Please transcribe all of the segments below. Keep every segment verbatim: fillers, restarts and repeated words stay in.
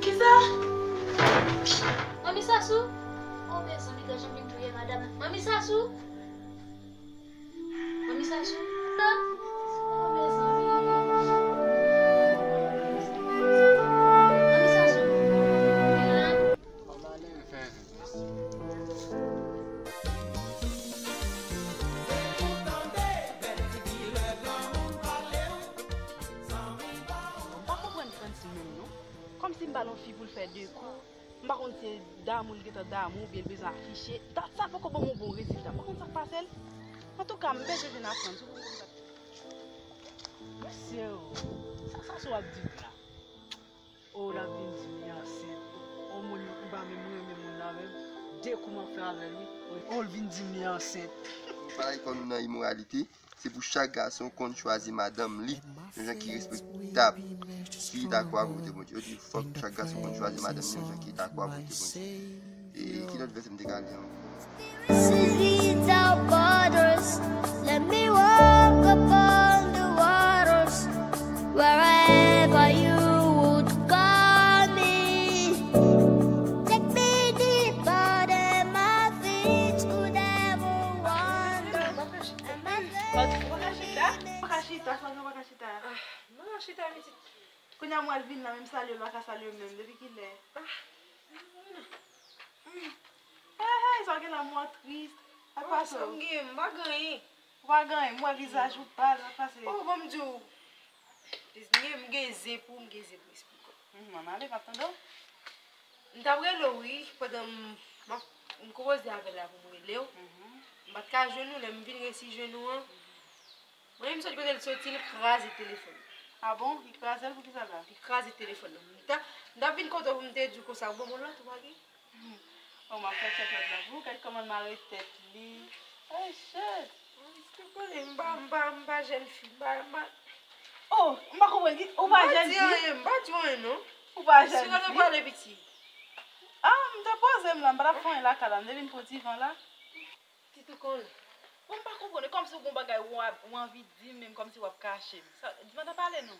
Kisa? Manmi Sasou? Oh, mezanmi, gad jan m vin touye madanm. Manmi Sasou? Manmi Sasou? Oh, mezanmi. Manmi Sasou? M pa konprann Frantz menm non. Kòmsi m ba l yon fi pou l fè de kou. M pa konn si se damou l gentan damou oubyen l bezwen afiche. Dat sa poko ban m yon bon rezilta. M pa konn sa k pase l. Antouka, m bezwen jwenn a Frantz, ou konn sa. Mesye o, sa Sasou ap di m la? O, l ap vin di m li ansent. O, moun, m pa menm renmen moun nan menm. De kou m ap fè avè l, wi. O, l vin di m li ansent. Bagay kò nou nan imoralite, se pou chak gason konn chwazi madanm li yon jan ki respektab, ki dakò ak volonte Bondye. Yo di fòk chak gason konn chwazi madanm li yon jan ki dakò ak volonte Bondye. E ki lòt vèsè m te ka li ankò? Sweet our borders, let me walk upon the waters, wherever you would call me. Take me deeper than my feet could ever wander. Ou pa ka chita? Ou pa ka chita? Ou pa ka chita? Ah, m pa ka chita, pitit. Kounye a m wè l vin la, menm salye l pa ka salye m menm. Depi kilè? Ah, mm. Hey, hey, sa w gen la, mò tris. Sa k pase w? Sa m gen? M pa gen anyen. Ou pa gen anyen? M wè vizaj ou pal, sa k pase? Oh, ban m di w. M gen, m gen zen pou, m gen zen pou esplike w. Mhm, ann ale, m ap tande w. M t ap rele w, wi, pandan m, m ap, m konpoze avè l la pou m rele w. Mhm. M pa t ka jwenn ou, lè m vin resi jwenn ou an, mwen menm sot kote l soti, l kraze telefòn. Ah bon? Li kraze l pou kisa la? Li kraze telefòn nan. M ta, m t ap vin kote w pou m te di w konsa, ou ban m yon lòt, ou pa gen? Oh, m ap fè tchèt lòt la pou ou, gad kòman l mare tèt li. Ay, shit! Ou konnen m pa, m pa, m pa jèn fi, m pa, m pa. Oh, m pa konprann, ou pa jèn fi? M pa di anyen, m pa di anyen non. Ou pa jèn fi? Si kote w prale, piti? Ah, m te poze m la, m pa t ap fè anyen lakay la, m te vin pran ti van la. Ti toukan la. Bon, m pa konprann, kòmsi w gon bagay ou a, ou anvi di m, menm kòmsi w ap kache m. Sa, di m ann pale non.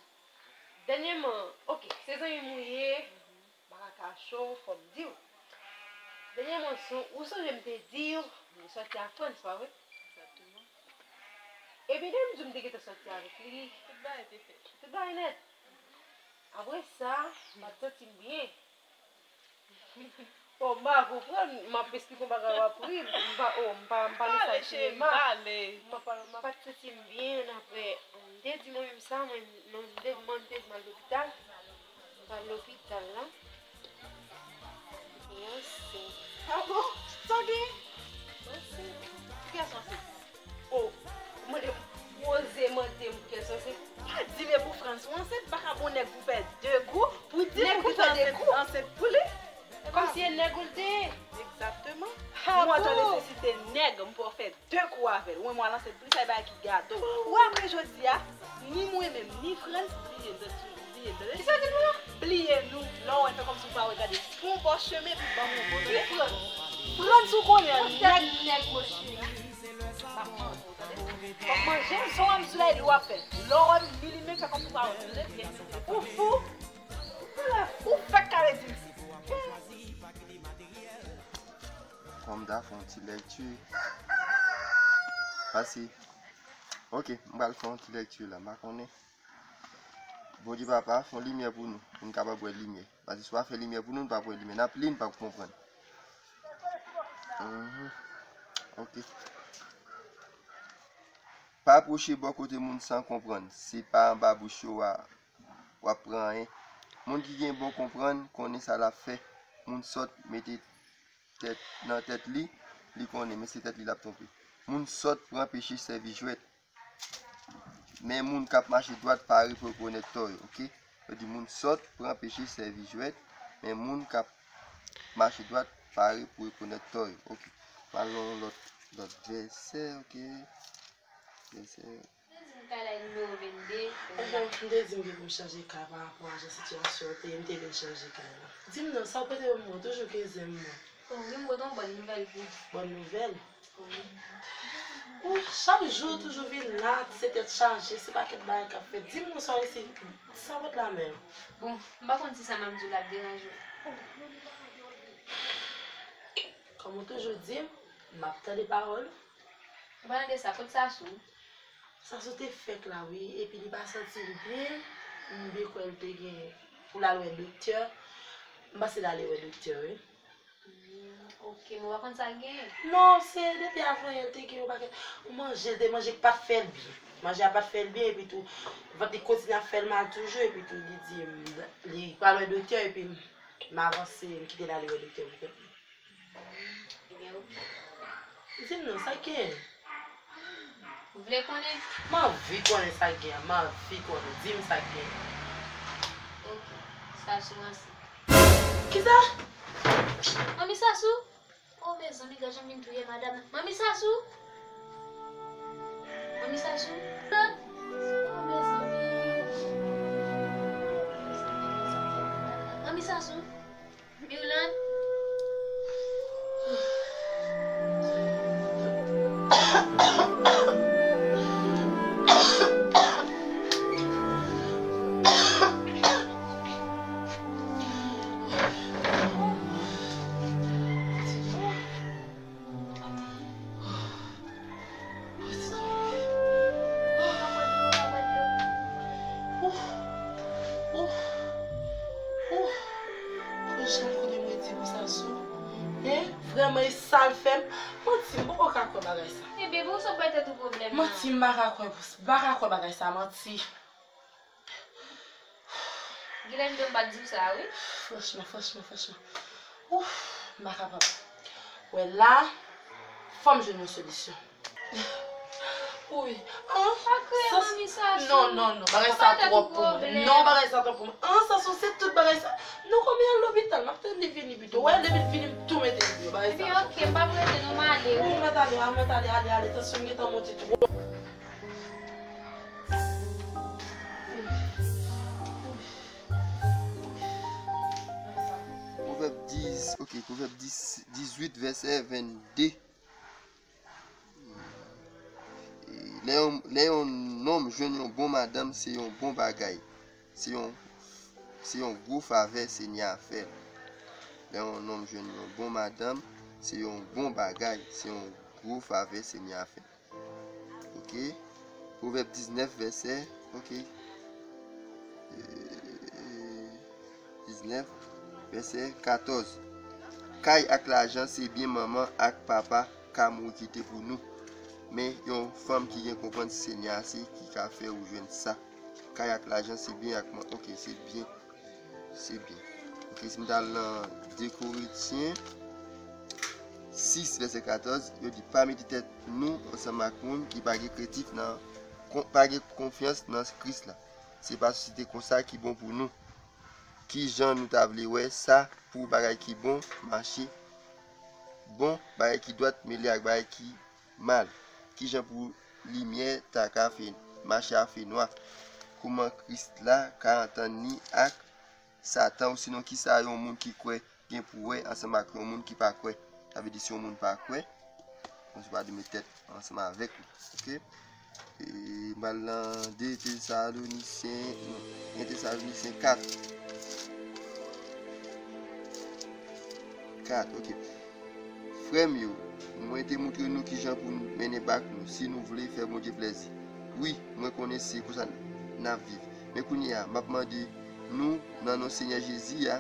Dènyèman, oke, se zanmi m ou ye, m pa ka kache w, fò m di w. Dènyèman, sou, ou sonje m te di w, m sòti ak Frantz, pa vre? Egzakteman. Epi, lè m di w m te gentan sòti avèk li, tout bagay te fèt. Tout bagay nèt. Apre sa, m pa t santi m byen. Bon, m pa konprann, m ap esplike w bagay w ap ri, m pa, oh, m pa, m pa nan sal sinema. M pa, m pa t santi m byen, apre, m te di mwen menm sa, mwen, non, m te, mwen, m te di m al lopital. M al lopital la. Mwen ansent. Ah bon? Sa w gen? Mwen ansent. Pou kiyès ou ansent? Oh, mande, oze mande m pou kiyès ou ansent? Pa di m e pou Frantz ou ansent, pa ka bon nèg pou fè de kou, pou di m ou gentan ansent, ansent pou li. Kòmsi e nèg ou l te ye. Egzakteman. Ah bon? Mwen antan nesesite nèg, m pou fè de kou avè l. Ou wè mwen al ansent pou li, sa e bagay ki gate w. Ou wè apre jodi a, ni mwen menm, ni Frantz, bliye m, bliye m, tande? Kisa w di m la? Bliye nou, lè w wè fè kòmsi w pa wè, gade, fè yon bò chemen, epi ban m yon bò, tande? Frantz, ou konnen an, nèg, nèg, monchè. Fòk manje m, son wè m sou lè li w ap fè. Lè w wè m li, li menm fè kòmsi w pa wè m, tande? Ou fou? Ou fèk kare di m sa. Kòm ta fè yon ti lèkti. Pase. Ok, m pral fè yon ti lèkti la, m pa konnen. Bondye Papa, fè yon limyè pou nou, pou n kapab wè limyè. Pase si w pa fè limyè pou nou, n p ap wè limyè. N ap li, n p ap konprann. Mhm. Ok. Pa pwoche bò kote moun san konprann. Se pa anba bouch yo w a, w ap pran anyen. Moun ki gen bon konprann konnen sa l ap fè. Moun sòt mete tèt nan tèt li, li konnen, men se tèt li l ap twonpe. Moun sòt pran peche sèvi jwèt. Men moun k ap mache dwat pare pou rekonèt tò yo, oke? Yo di moun sòt pran peche sèvi jwèt, men moun k ap mache dwat pare pou rekonèt tò yo, oke? M al nan yon lòt, lòt vèsè, oke? Vèsè. Ou te di m kay la e nimewo vennde. Ou bon, m te di m gen pou m chanje kay pa rapò a jan sitiyasyon an te ye, m te vin chanje kay la. Di m non, sa w pote pou mwen, toujou ke zen m nan. O wi, m pote yon bòn nouvèl pou ou. Bòn nouvèl? Ou chak jou toujou vin la, se tèt chaje, se pakèt bagay k ap fèt. Di m bonswa isi, sa pot la menm. Bon, m pa konn si sa m ap di w la ap deranje w. Kòm ou toujou di m, m ap tande pawòl ou. An palan de sa, kot Sasou? Sasou te fèk la, wi, epi li pa santi l byen, m byen kwè l te gen pou l al wè doktè. M panse l ale wè doktè, wi. Hmm, ok, men w pa konn sa l genyen? Non, se depi avan yè l te gen yon pakèt. Ou manje, l te manje k pa t fè l byen. Manje a pa t fè l byen, epi tou, vant li kontinye ap fè l mal toujou, epi tou, li di m, li pral wè doktè, epi m avanse, m kite l ale wè doktè pou kont li. Ebyen, ok. Di m non, sa k genyen? Ou vle konnen? M anvi konnen sa k genyen, m anvi konnen. Di m sa k genyen. Ok, Sasou ansent. Kisa? Manmi Sasou? Oh, mezanmi, gad jan m vin touye madanm. Manmi Sasou? Manmi Sasou? Oh, mezanmi. Manmi Sasou? Mirlande? Ouf! Ouf! Ouf! Mwen janm konnen mwen di pou Sasou. Hein? Vrèman, e sa l fè m. Manti, m poko ka kwè bagay sa. Ebyen, bon, sa bay tèt ou pwoblèm nan. Manti, m pa ka kwè, m pa ka kwè bagay sa, manti. Gilendo, m pa t di w sa, wi. Franchman, franchman, franchman. Ouf, m pa kapab. Wè la, fò m jwenn yon solisyon. Wi. An? Pa kriye, manmi Sasou. Non, non, non, bagay sa twòp pou mwen. Non, bagay sa twòp pou mwen. An, Sasou, se tout bagay sa. Non, konbyen al lopital, m ap tann li vini pito. Wè, depi l vini, m tou mete li deyò, bagay sa. Ebyen, ok, m p ap rete, non, m ale, wi. Wi, mèt ale, a, mèt ale, ale, ale, tansyon m gentan monte twòp. Pwovèb dis, ok, Pwovèb dis, dizuit, vèsè vennde. Lè yon, lè yon nonm jwenn yon bon madanm, se yon bon bagay. Se yon, se yon gwo favè Senyè a fè l. Lè yon nonm jwenn yon bon madanm, se yon bon bagay. Se yon gwo favè Senyè a fè l. Ok. Pwovèb diznèf, vèsè, ok. Euh, diznèf, vèsè katòz. Kay ak lajan se byen manman ak papa ka mouri kite pou nou. Men yon fanm ki gen konprann Senyè a se ki ka fè ou jwenn sa. Kay ak lajan se byen ak man-, ok, se byen. Se byen. Ok, si m t al nan de Korentyen sis, vèsè katòz, yo di, pa mete tèt nou ansanm ak moun ki pa gen krentif nan, kon-, pa gen konfyans nan Kris la. Se pa sosyete konsa ki bon pou nou. Ki jan nou ta vle wè sa pou bagay ki bon mache bon, bagay ki dwat mele ak bagay ki mal? Ki jan pou limyè ta ka fè mache a fè nwa? Kouman Kris la ka antann li ak Satan? Osinon, kisa yon moun ki kwè gen pou wè ansanm ak yon moun ki pa kwè? Sa vle di, si yon moun pa kwè, yon moun pa dwe met tèt ansanm avèk li. Ok? E, m al nan de Tesalonisyen, non, en Tesalonisyen kat. Kat, ok. Frè m yo, mwen te moutre nou kijan pou n mennen bak nou, si nou vle fè Bondye plèzi. Wi, mwen konnen se konsa n ap viv. Men kounye a, m ap mande nou, nan non Senyè Jezi a,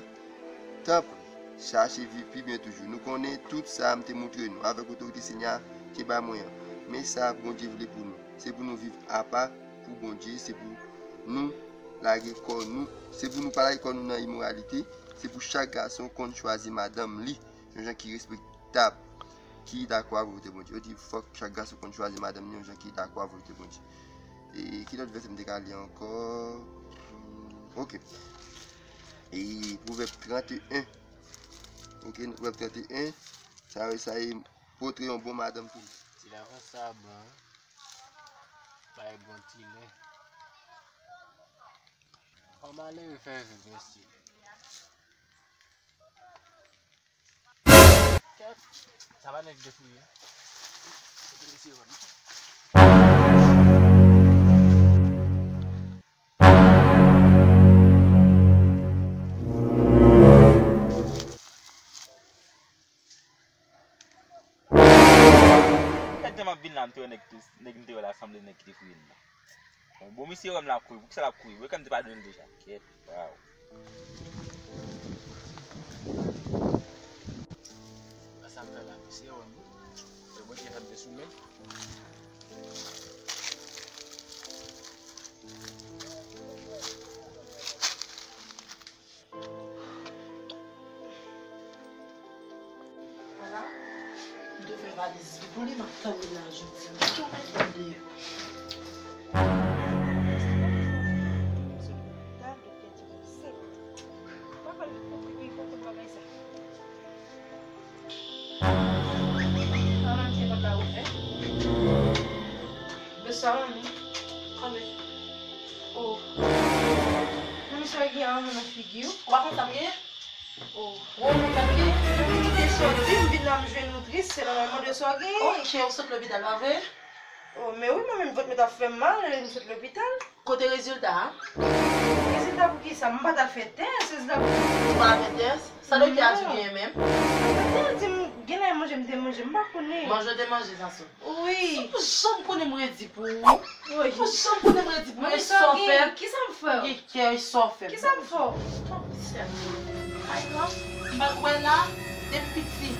tanpri, chache viv pi byen toujou. Nou konnen tout sa m te moutre nou, avèk otorite Senyè a te ba mwen an. Men sa Bondye vle pou nou, se pou nou viv apa pou Bondye, se pou nou lage kò nou, se pou nou pa lage kò nou nan imoralite, se pou chak gason konn chwazi madanm li yon jan ki respektab, ki dakò ak volonte Bondye. Yo di fòk chak gason konn chwazi madanm li yon jan ki dakò ak volonte Bondye. E ki lòt vèsè m te ka li ankò? Hmm, ok. E Pwovèb trannteyen. Ok, Pwovèb trannteyen. Sa yo, sa e potre yon bon madanm pou nou. Ti lavan sa bon, wi. Bay bon ti lè. Kòman lè yo fè vin, mesye? Kèt, sa pa nèg defouye. Mesye yo, non. Kèt jan m ap vin la, m te wè nèg tou, nèg m te wè la sanble nèg ki te fouye m nan. Bon, bon, misye wè m l ap kouri. Poukisa l ap kouri? Wè kè m te pa dwe l deja. Kèt, waw. Sa m fè la, misye wè m. Se mwen ki fè m te sou men. Ala, m te fè valiz li pou li, m ap tann li la jodi a. M tou met li deyò. Gade kèt yo, sèt. Papa, li konpli, li konpli bagay sa. An, manmi, se pa ka ouvè. Bonswa, manmi. Kòman? Oh. Manmi, sa w gen anvan nan figi w? Ou pa konn sa m genyen? Oh. Ou wè moun nan ki? Manmi, kite sa w di, m vin la, m jwenn ou tris, se nòmal mande w sa w genyen. Ok, ou sot lopital, pa vre? Oh, men wi, manmi, vant mwen t ap fè m mal, m sot lopital. Kote rezilta a? Rezilta pou ki sa? M pa t al fè tès, rezilta pou ki sa? Ou pa al fè tès? Sa doktè a di w genyen menm? Doktè a di m genlè manje m te manje, m pa konnen. Manje w te manje, Sason? Wi. Si w pou janm konnen m redi pou ou. Wi. Si w pou janm konnen m redi pou ou, e sa w fè? Kisa m fè w? Kisa w fè? Kisa m fè w? Tanpri, Senyè. Ay, non. M pa t wè la, depi piti,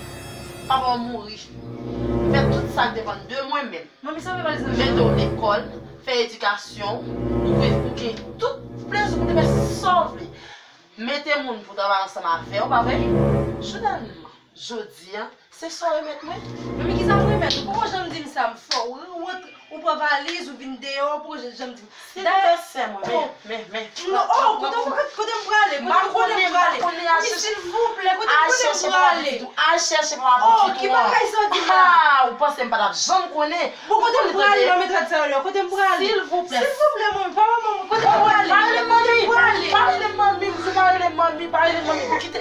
papa w mouri. Fè tout sa k depann de mwen menm. Manmi, sa w fè valiz nan men w? Mete w lekòl, fè edikasyon, ou gen, ou gen tout plezi pou te fè sa w vle. Mete moun pou travay ansanm avè w, pa vre? Finalman, jodi a, se sa w remèt mwen? Manmi, kisa m remèt ou? Ou poko janm di m sa m fè w. Ou, ou, ou pran valiz, ou vin deyò, ou poko janm di m. Silvouplè, sè mwen, men, men, men. Non, oh, kote, kote, kote m prale? Kote, kote m prale? Manmi, silvouplè, kote, kote m prale? Al chèche papa pitit ou an. Oh, ki bagay sa w di la? Ah, ou panse m pa t ap janm konnen? Bon, kote m prale nan metrad sa yo la? Kote m prale? Silvouplè. Silvouplè, manmi, papa, manmi, kote m prale? Pa rele manmi, pa rele manmi, m di pa rele manmi, pa rele manmi, kite.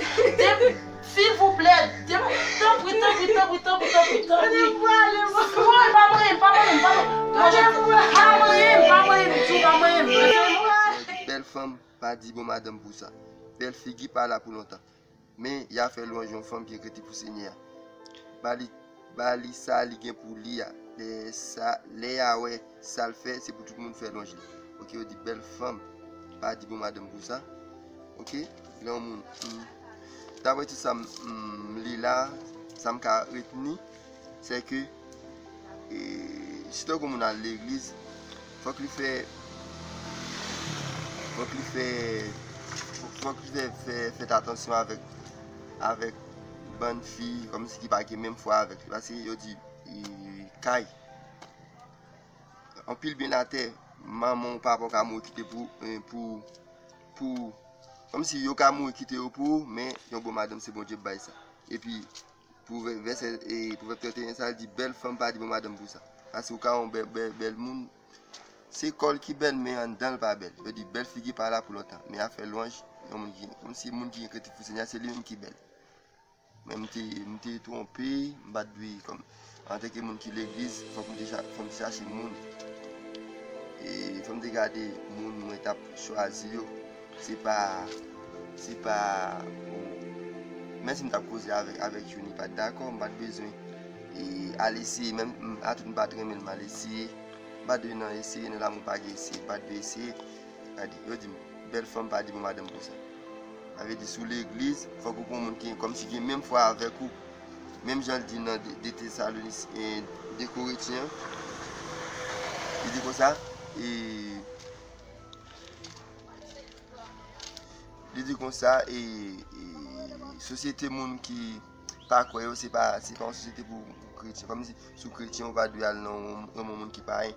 Silvouplè, tanpri, tanpri, tanpri. Kote m prale, manmi? Woy, pa manyen m, pa manyen m, pa manyen m, pa manyen m, pa manyen m, di w pa manyen m. Bèl fanm pa di bon madanm pou sa. Bèl figi pa la pou lontan. Men y a fè lwanj yon fanm ki krete pou Senyè a. Ba li, ba li sa li gen pou li a. Lè sa, lè y a wè sa l fè, se pou tout moun fè lwanj li. Ok, yo di bèl fanm pa di bon madanm pou sa. Ok, lè yon moun, hmm, daprè tout sa m, m li la, sa m ka retni, se ke, e, sitou yon moun al legliz, fòk li fè, fòk li fè, fòk li fè, fè, fè atansyon avèk, avèk bann fi, kòmsi ki pa gen menm fwa avèk li. Paske yo di, e, kay, anpil byen latè, manman w, papa w ka mouri kite pou, e, pou, pou, kòmsi yo ka mouri kite yo pou ou, men yon bon madanm se Bondye k bay sa. Epi, Pwovèb, vèsè, e, Pwovèb trannteyen sa, l di, bèl fanm pa di bon madanm pou sa. Paske ou ka yon bèl, bèl, bèl moun, se kò l ki bèl, men anndan l pa bèl. Yo di, bèl figi pa la pou lontan, men y a fè lwanj yon moun ki, kòmsi moun ki gen kreyati pou Senyè a, se li menm ki bèl. Men m te, m te twonpe, m pa t dwe, kòm, antanke moun ki legliz, fòk m te cha-, fòk m te chache moun. E fò m te gade moun mwen t ap chwazi yo. Se pa, se pa, o, menm si m t ap koze avèk, avèk youn, li pa t dakò, m pa t bezwen, e, al eseye, menm, m, atout m pa t renmen l, m al eseye. M pa t dwe nan eseye, nan lanmou pa gen eseye, m pa t dwe eseye. Gade, yo di m, bèl fanm pa di bon madanm pou sa. Sa vle di, si w legliz, fòk ou pran moun ki kòmsi gen menm fwa avèk ou. Menm jan l di nan de, de Tesalonis, e, de Korentyen an, li di konsa, e, li di konsa, e, e, sosyete moun ki pa kwè yo, se pa, se pa yon sosyete pou, pou kretyen. Kòmsi, si w kretyen, ou pa dwe al nan yon, yon moun ki payen.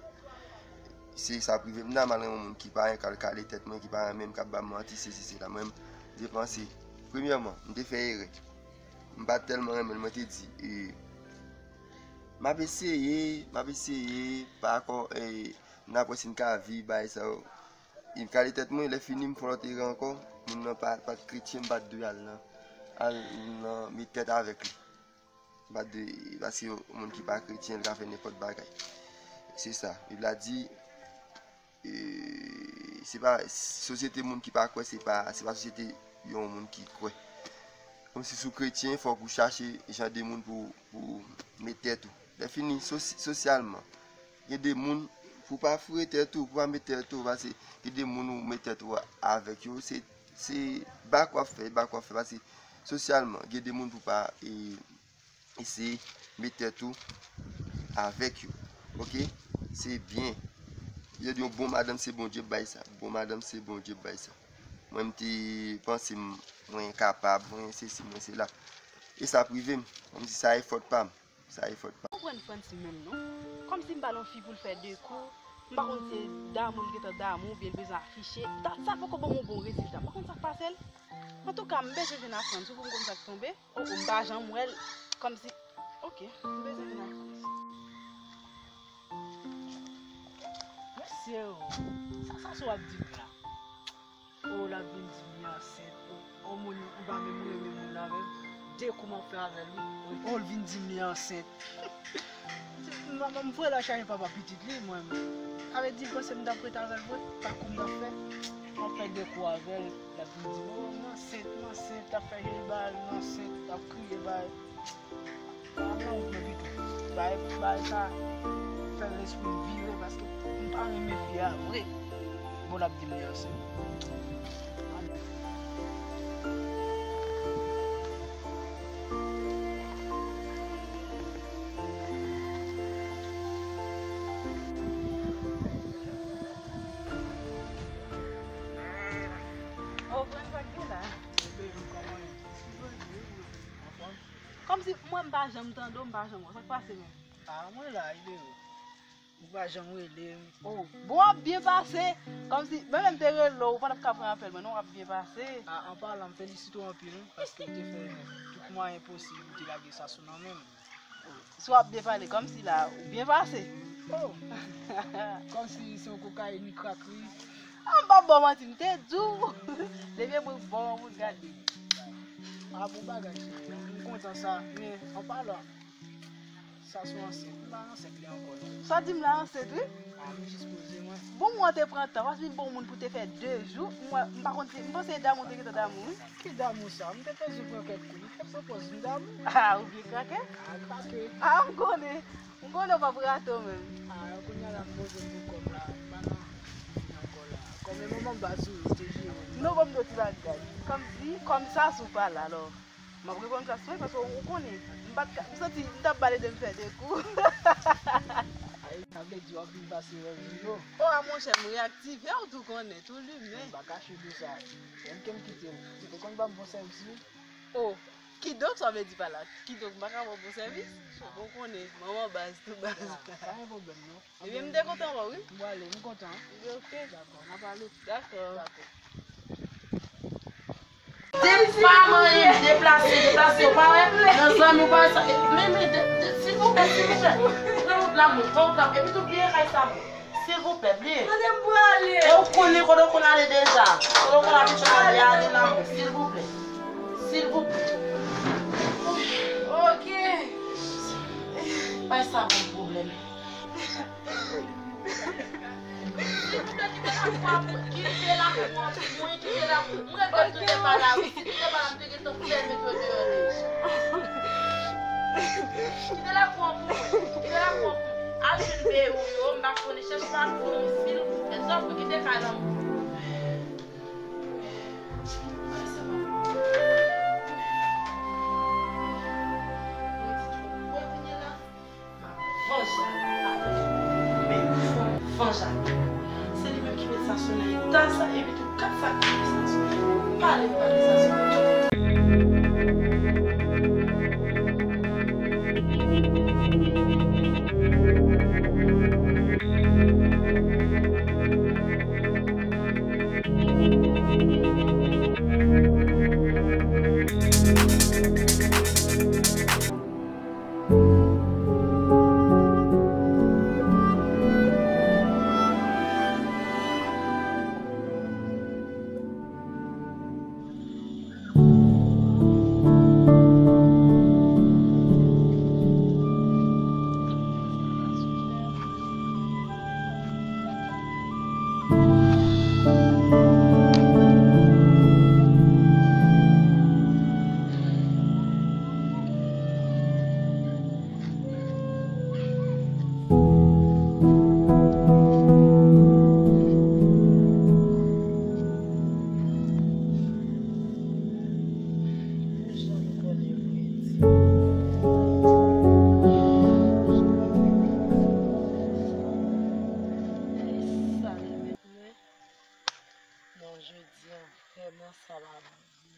Se sa k rive m nan, m al renmen yon moun ki payen, k al kale tèt mwen, ki pa renmen m, k ap ba m manti, sesi, sela. Mwen, m te panse, premyèman, m te fè erè. M pa t tèlman renmen l, mwen te di, e, m ap eseye, m ap eseye, pa akò, e, n ap wè si n ka viv, bagay sa yo. E m kale tèt mwen, lè fini, m fè lòt erè ankò, moun nan pa, pa t kretyen, m pa t dwe al nan, al nan met tèt avèk li. Pa de, paske yon moun ki pa kretyen, li ka fè nenpòt bagay. Se sa. Bib la di, e, se pa, sosyete moun ki pa kwè, se pa, se pa sosyete yon moun ki kwè. Kòmsi si w kretyen, fòk ou chache jan de moun pou, pou met tèt ou. Lè fini, sosi-, sosyalman, gen de moun pou pa foure tèt ou, pou pa met tèt ou, paske gen de moun ou met tèt ou avèk yo, se, se bak w ap fè, bak w ap fè, paske sosyalman, gen de moun pou pa, e, eseye met tèt ou avèk yo. Oke? Se byen. Yo di yon bon madanm se Bondye k bay sa. Bon madanm se Bondye k bay sa. Mwen, m te panse m, mwen kapab, mwen sesi, mwen sela. E sa ap rive m. Kòmsi sa e fòt pa m. Sa e fòt pa m. Konprann Francis menm non. Kòmsi m pale yon fi pou l fè de kou. M pa konn si se damou li gentan damou oubyen l bezwen afiche. Dat sa poko ban m yon bon rezilta. M pa konn sa k pase l. Antouka, m bezwen jwenn a Francis pou m konn sa k tonbe. Oh, oh, m pa janm wè l. Kòmsi, oke, m bezwen vin ak Francis. Mesye, oh, sa, sa sou ap di m la. Oh, l ap vin di m li ansent. Oh, oh, moun, ou pa menm renmen moun la menm. De kou m ap fè avè l, wi. Oh, l vin di m li ansent. M, m, m voye l al chache papa pitit li, mwen. Sa vle di, panse m t ap ret avè l vre, pa kou m t ap fè. M ap fè de kou avè l, l ap vin di m, oh, m ansent, m ansent, l ap fè jel ba l, m ansent, l ap kriye ba l. Pa gen wont mwen ditou. Bay, bay sa fè lespri m vire, paske m pa renmen fi a vre. Bon, l ap di m li ansent. Oh, Francis, sa k gen la? Kòmsi mwen m pa janm tande w, m pa janm wè w. Sa k pase menm? Ah, mwen la, Ibero. Ou pa janm rele m. Oh, bon, w ap byen pase. Kòmsi, mwen menm te rele w, ou pa t ap ka pran apèl mwen, non, w ap byen pase. Ah, an palan, m felisite w anpil, paske w te fè tout mwayen posib pou w te lage sa sou nan men m. Si w ap byen pale kòmsi la, ou byen pase. Oh! Kòmsi se yon kokayin li krak li. Ah, m p ap ba w manti, m te di w. Depi mwen bon, moun gade. Ah, bon bagay, cheri. M kontan sa, men an palan, sa sou ansent. M pa ansent li ankò, non. Sa di m la ansent, wi. Ah, m jis poze mwen. Bon, mwen te pran tan, paske m bon moun pou te fè de jou. Mwen, m pa konn si, m panse se damou te gentan damou, wi. Ki damou sa? M te bezwen pran kèk kou. Li te pran pòz m damou. Ah, ou byen krake? Ah, krake. Ah, m konnen. M konnen w p ap rate w menm. Ah, kounye a la m poze m pou kò m la. M pa nan, nan kò la. Kòm e manman baz ou, ou te jere m. Non, ban m di w ti bagay. Kòmsi, kòm sa sou pa la, alò. M ap reponn plas mwen, paske ou konnen. M pa t ka, m santi m t ap pale de m fè de kou. Ay, sa vle di w ap vin pase wè m wi, non. Oh, a monchè, m reyaktive, ou tou konnen, tou limen. M pa kache pou sa. Menm ke m kite w, ou te konn ban m bon sèvis wi. Oh, kidonk sa w vle di pa la? Kidonk m pa ka ba w bon sèvis? Ou konnen, manman baz, tou baz. Ah, pa gen pwoblèm, non. Ebyen, m te kontan wè w, wi. M prale, m kontan. Ebyen, oke. Dakò, n a pale. Dakò. Dakò. Depa manyen deplase, deplase, ou pa wè? Nan zanmi, ou pa wè sa? Men, men, de, de, silvouplè, silvouplè. Pran wout la, moun, pran wout la. Epi tou, bliye kay sa, moun. Silvouplè, bliye. Kote m prale? E ou konnen kote w konn ale deja. Kote w konn abitye ale, ale la, moun. Silvouplè. Silvouplè. Oke. Bay sa bon pwoblèm. Silvouplè, kite lakou an pou, kite lakou an pou mwen, kite lakou. M regrèt nou te pa la, wi. Si nou te pa la, m te gentan fèmen yo deyò deja. Kite lakou an pou mwen, kite lakou an pou mwen. Al jwenn bebe w yo, m pa konnen, chèche lakou an, silvouplè. Sòf pou kite kay la, m pou. Mwen di tou, mwen vini la. M ap vanje avèk men fò vanje avèk. Se li menm ki met sa sou nan eta sa, epi tou kat sa ki met sa sou nan eta. Pale, pale sa sou nan eta.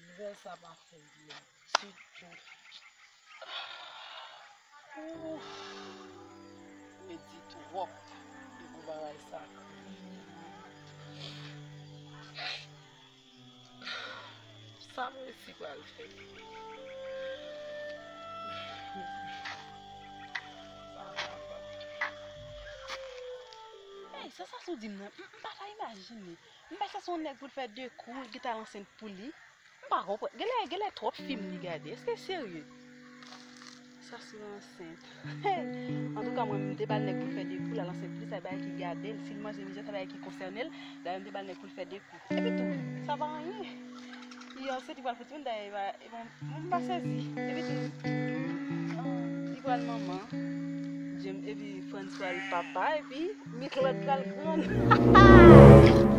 Nouvèl sa pa fè byen ditou. Ouf, redi twòp pou bagay sa. Sa m resi pral fè? Ey, sansasyon di m nan, m, m pa ka imajine. M pa chèche yon nèg pou l fè de kou, li gentan ansent pou li. M pa konprann. Genlè, genlè twòp fim li gade. Èske serye? Sansasyon ansent. Antouka, mwen, m te ba l nèg pou l fè de kou, l al ansent pou li, sa bagay ki gade l. Si l manje mizè, sa bagay ki konsène l. Dayè, m te ba l nèg pou l fè de kou. Epi tou, sa pa anyen. Li ansent, li pral fè timoun, dayè, e pa, e bon, m pa sezi. Epi tou, ah, li pral manman. Jem, epi Frantz pral papa, epi Miklòd pral grann.